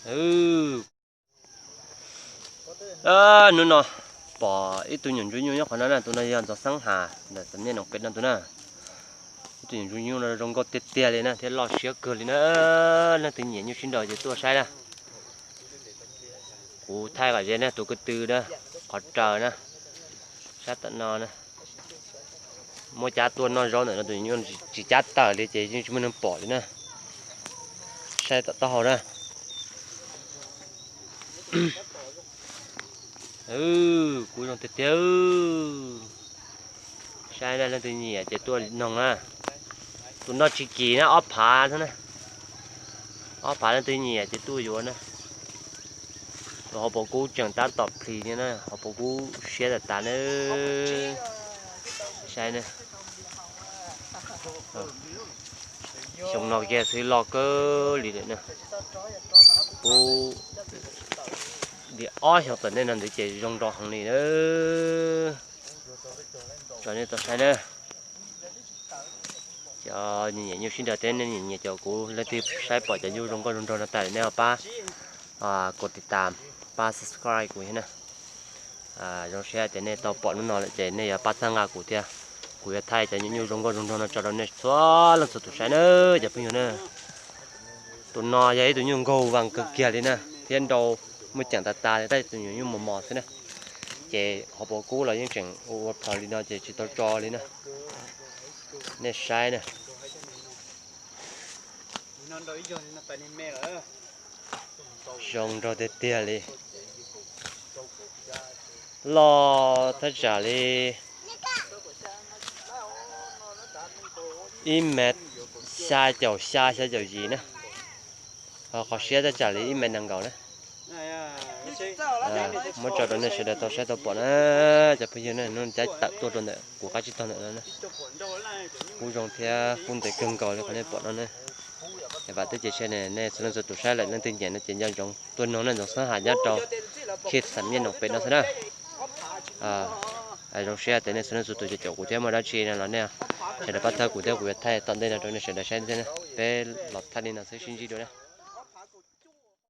Hnub no pom ib tug nyuam ntsuag nyuj nyob qhov no na, tus no yog ntxoov xeeb has ntawm xam nyej noom pem no tus na. Ib tug nyuam ntsuag nyuj no zoo nkauj tiag tiag li na thiab loj siab kawg li na. Leej twg nyiam nyuj sib nraus ces tuaj saib na. Kuv thaij kom ze na, tus ko tw na, qhov raws na, sab tom no na. Muab cab tuaj noj zaub ntawm no tus nyuj tsis cab tawm li ces yeej tsis muaj neeg pom li na. Saib tom taub hau na. Kuv zoo tiag tiag. Saib na, leej twg nyiam ces tuaj noog na. Tus no tsis kim na, ob phav na. Ob phav leej twg nyiam ces tuaj yuav na. Tus hauv paus kub tseem tab tom plis li na, hauv paus kub siab tas tas na. Saib na. Xyoo no kiag xwb loj kawg li lawm na. Pub li ob xyoo tom ntej no ntawd ces zoo nrau heev li na. Tso nej tau saib na. Cov nyiam nyuj sib nraus thiab nej nyiam cov kuv leej twg saib pom cov nyuj zoo nkauj zoo nraug no tas nej ho pab kos tiv tas, pab subscribe kuv thiab na. Zoo siab tias nej tau pom hnub no lawm ces nej yuav pab txhawb nqa kuv thiab. Kuv yuav thaij cov nyuj zoo nkauj zoo nraug no tso rau nej txhua leej txhua tus saib na cov phooj ywg na. Tus no yog ib tug nyuj nkaug vas kawg kiag li na, thiab nrau muaj ceem tas tas li, tab sis tus nyuam nyuj mos mos xwb na. Ces hauv paus kub los yeej tseem ua ua plhawv li no ces tsis tau tso li na. Nej saib na. Zoo nraug tiag tiag li. Loj thaj tsam li ib mev xya caum xya xya caum yim na. Ho qhov siab thaj tsam li ib mev nees nkaum na. Muab tso rau nej sawv daws tau saib tau pom na. Cov phooj ywg na, hnub no caij tawm tuaj rau ntawm kuv qab tsib taug ntawm no na. Kub zoo thiab kub ntev kawg nkaus li qhov nej pom no na. Vam thiab cia siab nej txhua leej txhua tus saib lawm leej twg nyiam no ces nco ntsoov tuaj noog na, Ntxoov Xeeb Has nyob rau khij xam nyej noom pem no xwb na. Zoo siab tias nej txhua leej txhua tus caum kuv thiab, muaj dab tsi no los nej sawv daws pab txhawb kuv thiab, kuv yuav thaij tom ntej no rau nej sawv daws saib thiab na. Peb los thaij li no xwb, sib ntsib dua na.